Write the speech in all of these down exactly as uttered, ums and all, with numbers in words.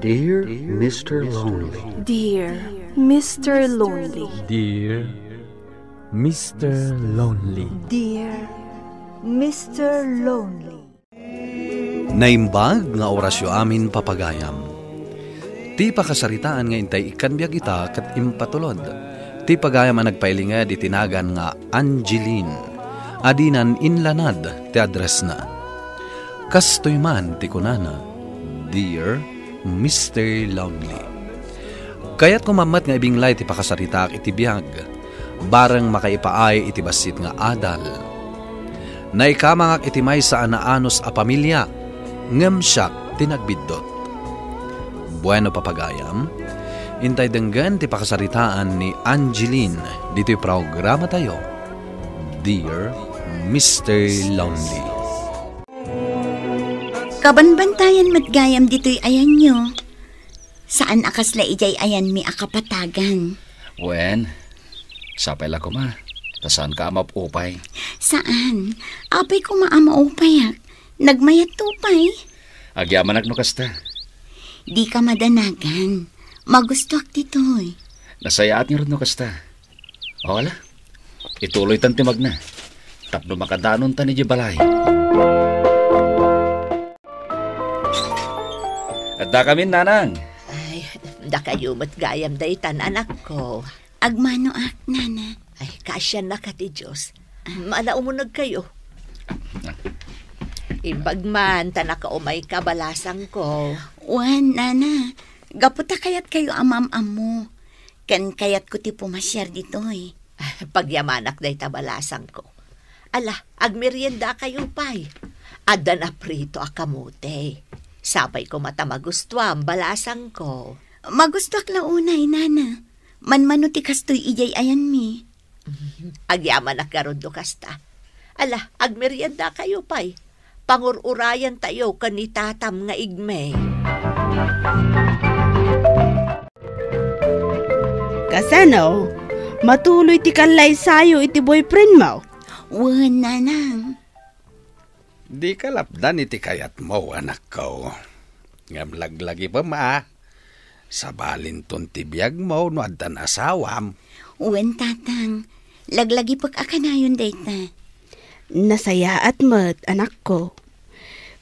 Dear Mister Lonely. Dear Mister Lonely. Dear Mister Lonely. Dear Mister Lonely. Naimbag nga orasyo amin, papagayam. Ti pakasaritaan nga intay ikkan biag ita ket impatulod ti pagayam a nagpailinged iti nagan nga Angeline, a dinan inlanad ti addressna. Kastoy man ti kunana, "Dear Mister Lonely." Kayatko met nga ibinglay ti pakasaritaak iti biag, bareng makaipaay iti bassit nga adal. Naikamangak iti maysa a naanus a pamilia, ngem siak ti nagbiddut. Bueno, papagayam, intay denggen ti pakasaritaan ni Angeline ditoy programatayo, Dear Mister Lonely. Kabanbantayan met gayam ditoy ayanyo. Saan a kasla idiay ayanmi a kapatagan. Wen, sapay la koma, ta saanka a maupay. Saan? Apay koma a maupayak. Nagmayatto pay. Agyamanak no kasta. Dika madanagan. Magustoak ditoy. Nasayaat ngarud no kasta. O, ala, ituloytan ti magna tapno makadanontan idiay balay. Addakamin, nanang. Ay, dakayo met gayam daytan, anakko. Agmanoak, nana. Ay, kaasiannaka ti Dios. Mala umunegkayo. Imbag man ta nakaumayka, balasangko. Wen, nana, gapu ta kayatkayo a maam-ammo. Ken kayatko ti pumasiar ditoy. Pagyamanak dayta, balasangko. Ala, agmeriendakayo pay. Adda naprito a kamote. Sapay koma ta magustuam, balasangko. Magustuak la unay, nana. Manmano ti kastoy idiay ayanmi. Agyamanak ngarud no kasta. Ala, agmeriendakayo pay. Pangur-urayantayo ken ni tatam nga igme. Kasano? Matuloy ti kallaysayo iti boyfriendmo? Wen, nanang. Dika lapdan iti kayatmo, anakko. Ngem laglagipem a, sabalinton ti biagmo no addan asawam. Wen, tatang. Laglagipek a kanayon dayta. Nasayaat met, anakko.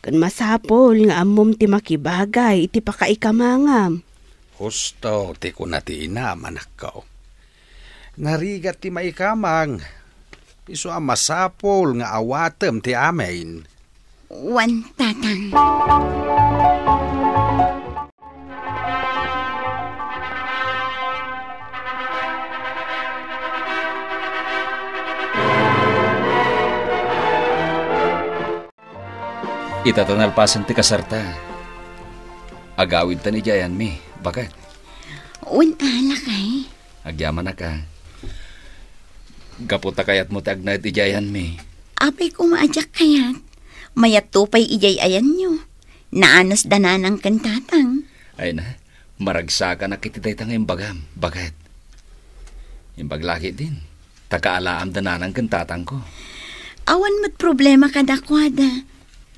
Ken masapul nga ammom ti makibagay iti pakaikamangam. Husto ti kuna ti inam, anakko. Narigat ti maikamang. Isu a masapul nga awatem ti amin. Wen, tatang. Ita ta nalpasen ti kasarta. Agawidtan idiay ayanmi, baket. Wen, lakay. Agyamanak a. Gapu ta kayatmo ti agnaed idiay ayanmi. Apay koma a diak kayat. Mayatto pay idiay ayanyo. Naanusda nanang ken tatang. Ay na, maragsakanak iti dayta nga imbagam, baket. Imbag la ketdin, ta kaalaamda nanang ken tatangko. Awan met problema kadakuada.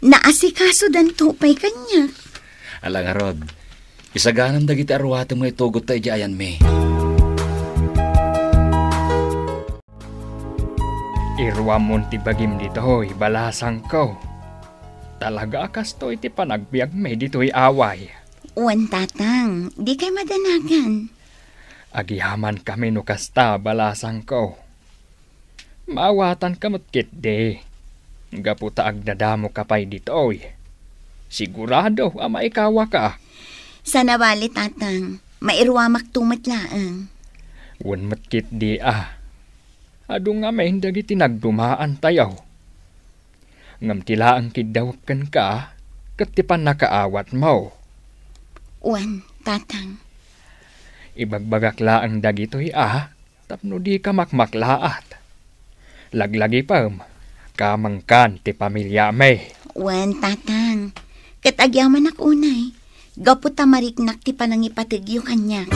Naasikasodanto pay kaniak. Ala ngarud, isaganam dagiti aruatem nga itugotta idiay ayanmi. Iruammon ti bagim ditoy, balasangko. Talaga a kastoy ti panagbiagmi ditoy away. Wen, tatang, dikay madanagan. Agyamankami no kasta, balasangko. Maawatanka met ketdi. Gapu ta agnanamoka pay ditoy. Sigurado a maikawaka. Saan a bali, tatang. Mairuamakto met laeng. Wen met ketdi a. Adu ngamin dagiti nagdumaantayo. Ngem ti laeng kiddawek kenka ket ti pannakaawatmo. Wen, tatang. Ibagbagak laeng dagitoy a tapno dika makmaklaat. Laglagipem, kamengkan ti pamiliami. Wen, tatang. Ket agyamanak unay, gapu ta mariknak ti panangipategyo kaniak.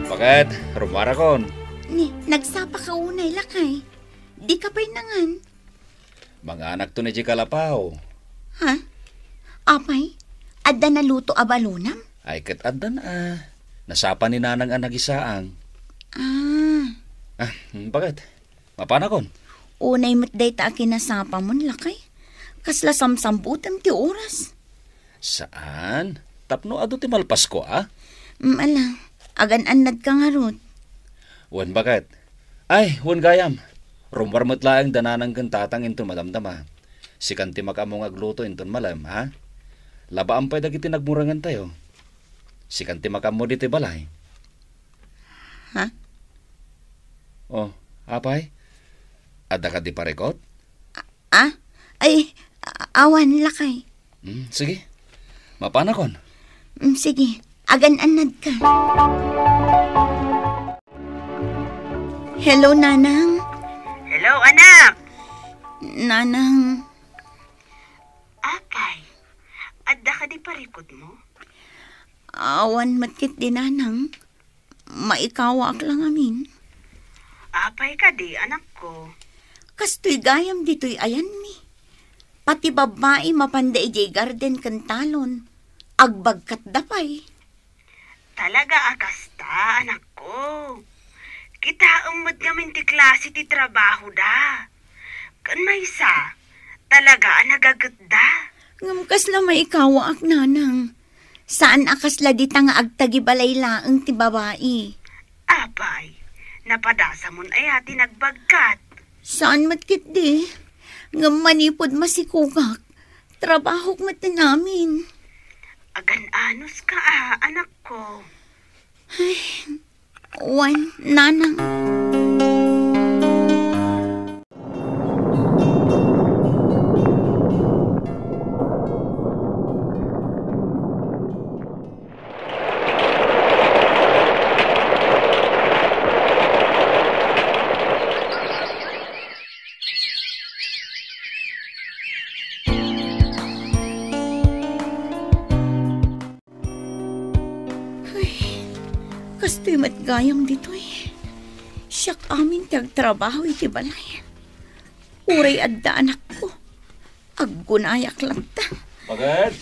Baket, rummuarakon. Ni, nagsapaka unay, lakay. Dika pay nangan. Manganakton idiay kalapaw. Ha? Apay, adda naluto a balonam? Ay, ket addan a. Nasapa ni Nanang a nagisaang. Ah. Ah, hmm, bakit? Mapanakon? Unay met dayta a kinasapamon, lakay. Kasla samsambutem ti oras. Saan? Tapno adu ti malpasko, a? Mm, ala. Agan-annadka ngarud. Wen, bakit? Ay, wen gayam. Rummuar met laeng da Nanang ken Tatang inton madamdama. Sikan ti makaammo nga agluto inton malem, ha? Labaam pay dagiti nagmurengantayo. Sikan ti makaammo ditoy balay. Ha? Oh, apay? Adda kadi parikut? Ah? Ay, a-, awan, lakay. Hmm, sige. Mapanakon. Hmm, sige. Agan-annadka. Hello, Nanang. Hello, anak. Nanang. Apay, adda kadi parikutmo? Awan met ketdi, Nanang. Maikawaak la ngamin. Apay kadi, anakko? Kastoy gayam ditoy ayanmi. Pati babbai mapanda idiay garden ken talon. Agbagkatda pay. Talaga a kasta, anakko. Kitaem met ngamin ti klase ti trabahoda. Ken maysa, talaga a nagagetda. Ngem kasla maikawaak, Nanang. Saan a kasla dita nga agtagibalay laeng ti babai. Apay, napadasamon aya ti nagbagkat? Saan met ketdi. Ngem manipud masikogak, trabahok met ngamin. Agan-anos ka a, anakko. Ay, wen, Nanang. Ay, kastoy met gayam ditoy. Siak amin ti agtrabaho iti balay. Uray adda anakko, aggunayak latta. Bakit?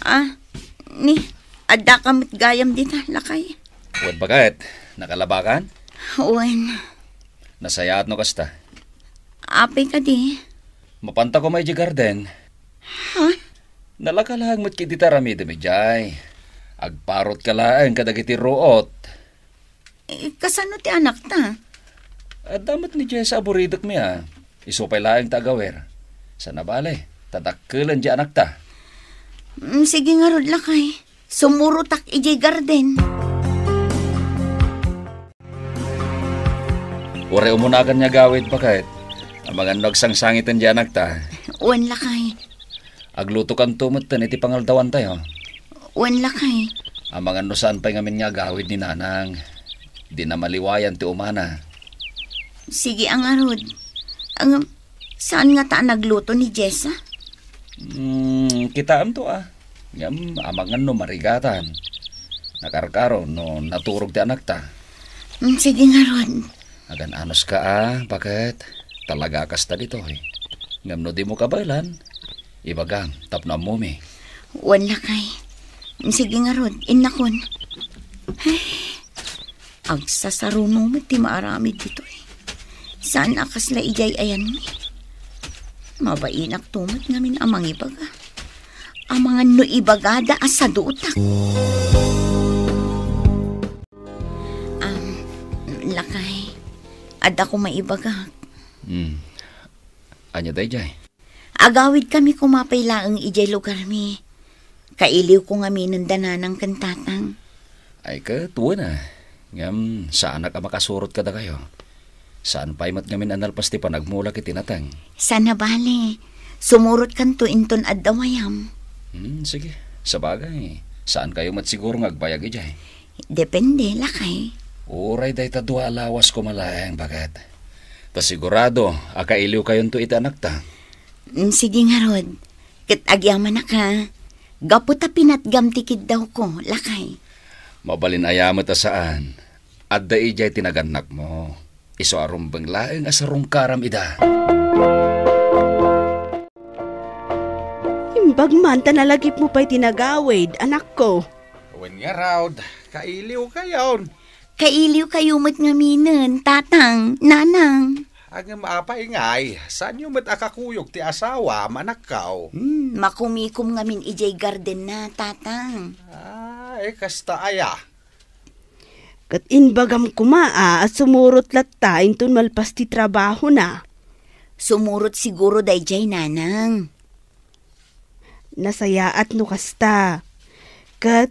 Ah, ni, addaka met gayam dita, lakay. Wen, bakit? Nakalabakan? Wen. Nasayaat no kasta. Apay kadi? Mapanta koma idiay garden. Ha? Nalaka laeng met ketdi ti aramidem idiay. Agparot ka laeng kadagiti ruot. Eh, kasano ti anakta? Adda met ni Jessa a buridekmi a. Isu pay laeng ta agawir. Sana bale, ta dakkelen ti anakta. Mm, sige ngarud, lakay. Sumurotak idiay garden. Uray umunakan nga agawid, baket. Amangan no agsangsangiten ti anakta. Wen, lakay. Aglutokanto metten iti pangaldawantayo. Wen, lakay. Amangan no saan pay ngamin nga agawid ni Nanang. Dina maliwayan ti umana. Sige a ngarud. Ngem, saan ngata a nagluto ni Jessa? Hmm, kitaemto a. Ngem, amangan no marigatan. Nakarkaro no naturog ti anakta. Hmm, sige ngarud. Agan-anos ka a, baket. Talaga a kasta ditoy. Ngem no dimo kabaelan, ibagam tapno ammomi. Wen, lakay. Sige ngarud, innakon. Ay, agsasaruno met ti maaramid ditoy. Saan a kasla idiay ayanmi? Mabainakto met ngamin a mangibaga. Amangan no ibagada a sadutak. Am, lakay, adda ko maibagak. Hmm. Ania daydiay? Agawidkami koma pay laeng idiay lugarmi. Kailiwko ngamin da nanang ken tatang. Ay ket, wen a. Ngem, saanak a makasurot kadakayo. Saan pay met ngamin a nalpas ti panagmulak iti nateng. Sana bale, sumurotkanto inton adda wayam. Hmm, sige. Sabagay, saankayo met siguro nga agbayag idiay. Depende, lakay. Uray dayta dua a lawas koma laeng, baket. Ta sigurado a kailiwkayonto iti anakta. Mm, sige ngarud. Ket agyamanak a, gapu ta pinatgam ti kiddawko, lakay. Mabalin aya met a saan. Adda idiay ti nagannakmo. Isu a rumbeng laeng a sarungkaram ida. Pagman ta nalagipmo pay ti nagawid, anakko. Wen ngarud, kailiwkayon. Kailiwkayo met ngaminen, tatang, nanang. Ngem apay ngay, saanyo met a kakuyog ti asawam, anakko? Hmm, makumikom ngamin idiay gardenna, tatang. Ah, e, kasta aya. Ket imbagam koma a, a sumurot latta inton malpas ti trabahona. Sumurot siguro daydiay, nanang. Nasayaat no kasta. Ket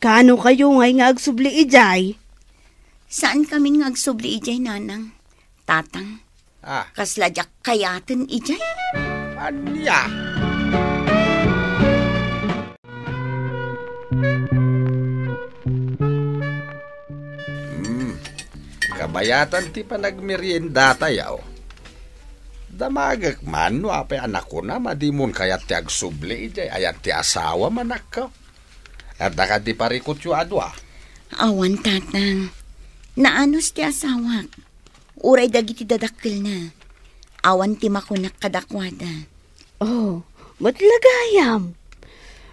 kaano kayo ngay nga agsubli idiay? Saan kamin nga agsubli idiay, nanang? Tatang, ah, kasla diak kayaten idiay. Ania? Hmm. Kabayatan ti panagmeriendatayo. Damagek man no apay a nakunam a dimon kayat ti agsubli idiay ayan ti asawam, anakko. Adda kadi parikutyo a dua? Awan, tatang. Naanus ti asawak. Uray dagiti dadakkelna. Awan ti makunak kadakuada. Oh, met la gayam.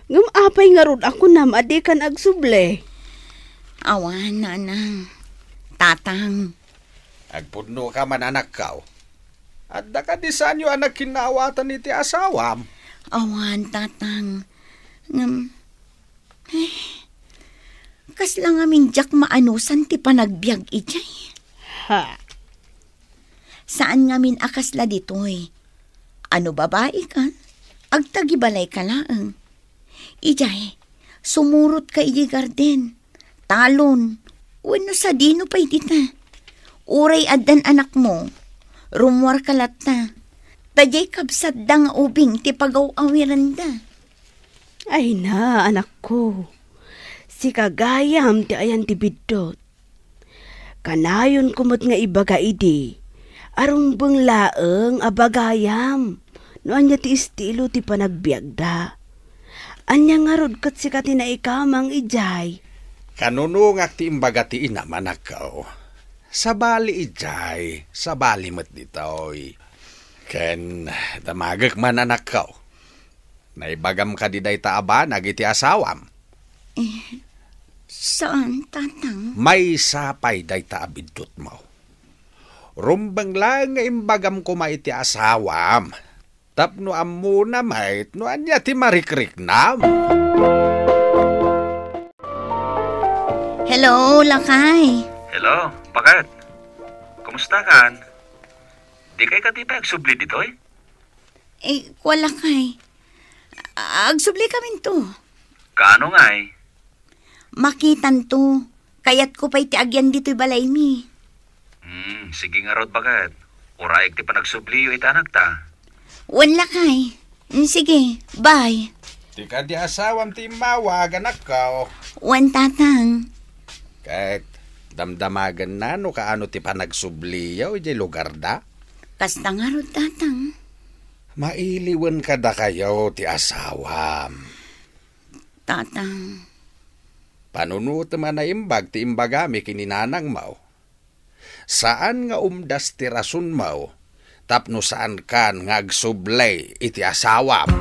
Ngem apay ngarud a kunam a dikan agsubli? Awan, nanang. Tatang. Agpudnoka man, anakko. Adda kadi saanyo a nagkinnaawatan iti asawam? Awan, tatang. Ngem, eh, kasla ngamin diak maanusan ti panagbiag idiay. Ha? Saan ngamin a kasla ditoy. Ano babaika, agtagibalayka laeng. Idiay, sumurotka idiay garden, talon, wenno sadino pay dita. Uray addan anakmo, rummuarka latta. Ta diay kabsatda nga ubing ti pagaw-awiranda. Ay na, anakko. Sika gayam ti ayan ti biddut. Kanayonko met nga ibaga idi a rumbeng laeng a bagayam no ania ti estilo ti panagbiagda. Ania ngarud ket sika ti naikamang idiay? Kanunongak ti imbaga ti inam, anakko. Sabali idiay, sabali met ditoy. Ken damagek man, anakko. Naibagam kadi dayta a banag iti asawam? Eh, saan, tatang? Maysa pay dayta a biddutmo. Rumbeng laeng nga imbagam koma iti asawam. Tapno ammona met no ania ti marikriknam. Hello, lakay. Hello, baket? Kumusta kan? Di kay kadi pay agsubli ditoy? Eh, kua lakay. Agsubli kaminto. Kaano ngay? Makitanto. Kayatko pay ti agyan ditoy balaymi. Hmm, sige ngarud, baket. Urayek ti panagsubliyo iti anakta. Wen lakay. Hmm, sige, bye. Ti kadi asawam ti immawag, anakko. Wen, tatang. Ket damdamagenna no kaano ti panagsubliyo idiay lugarda? Kasta ngarud, tatang. Mailiwen kadakayo ti asawam. Tatang. Panunotem a naimbag ti imbagami ken ni nanangmo. Saan nga umdas ti rasonmo tapno saankan nga agsubli iti asawam.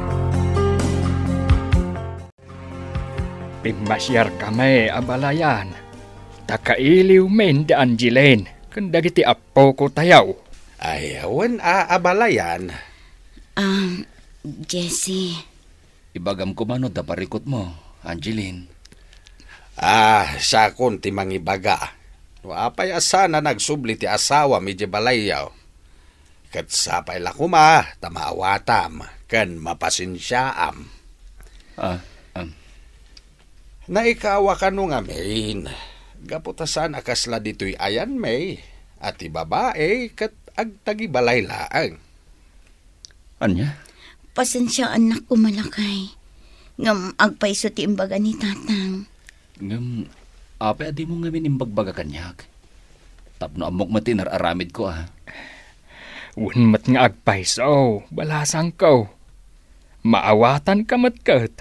Pimmasiarkami a balayan, ta kailiwmin da Angeline ken dagiti appoko tayo. Ay, wen a, a balayan. Ah, Jesse. Ibagam koma no adda parikutmo, Angeline. Ah, siakon ti mangibaga. No apay a saan a nagsubli ti asawam idiay balayyo, ket sapay la koma ta maawatam ken mapasensiaam. Ah, um. Naikawa kano ngamin, gapu ta saan a kasla ditoy ayanmi, a ti babai ket agtagibalay laeng. Ania? Pasensiaannak koma, lakay. Ngem agpayso ti imbaga ni tatang. Ngem, apay a dimo ngamin imbagbaga kaniak? Tapno ammok met ti inar-aramidko, a. Wen met nga agpayso, balasangko. Maawatanka met ket.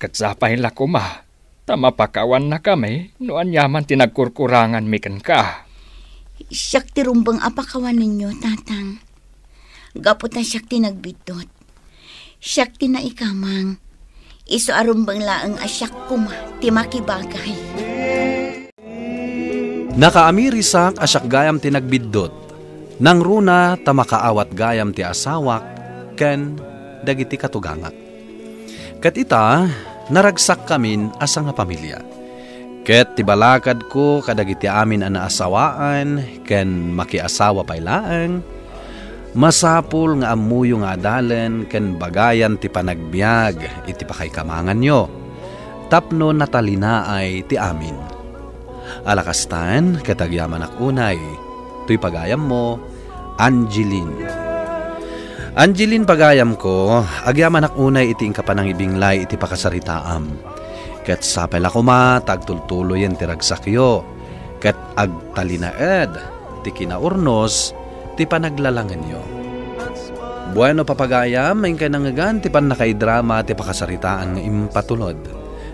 Ket sapay la koma ta mapakawannakami no aniaman ti nagkurkuranganmi kenka. Siak ti rumbeng a pakawanenyo, tatang. Gapu ta siak ti nagbiddut. Siak ti naikamang. Isu a rumbeng laeng a siak koma ti makibagay. Nakaamirisak a siak gayam ti nagbiddut. Nangruna ta makaawat gayam ti asawak ken dagiti katugangak. Ket ita, naragsakkamin a sangapamilia. Ket ti balakadko kadagiti amin a naasawaan ken makiasawa pay laeng, masapul nga ammoyo nga adalen ken bagayan ti panagbiag iti pakaikamanganyo, tapno natalinaay ti amin. Ala kastan, ket agyamanak unay, toy pagayammo, Angeline. Angeline, pagayamko, agyamanak unay iti inka panangibinglay iti pakasaritaam. Ket sapay la koma ta agtultuloyen ti ragsakyo, ket agtalinaed ti kinaurnos ti panaglalangenyo. Bueno, papagayam, inkay nangngegan ti pannakaidrama ti pakasaritaan nga impatulod.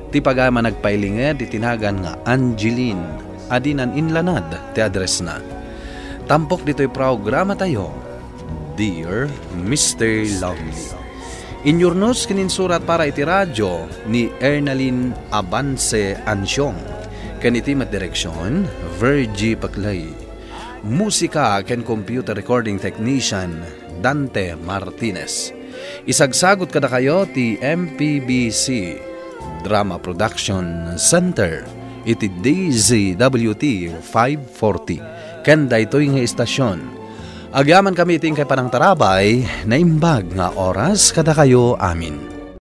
Ti pagayam a nagpailinged iti nagan nga Angeline, a dinan inlanad ti addressna. Tampok ditoy programatayo, Dear Mister Lonely. Inyurnos ken insurat para iti radio ni Ernalyn Abance Ansiong, ken iti met direksyon, Virgie Paclay. Musika ken computer recording technician, Dante Martinez. Isagsagot kadakayo ti M P B C Drama Production Center iti D Z W T five forty. Ken daytoy nga istasyon, agyamankami iti inkay panangtarabay, naimbag nga oras kadakayo amin.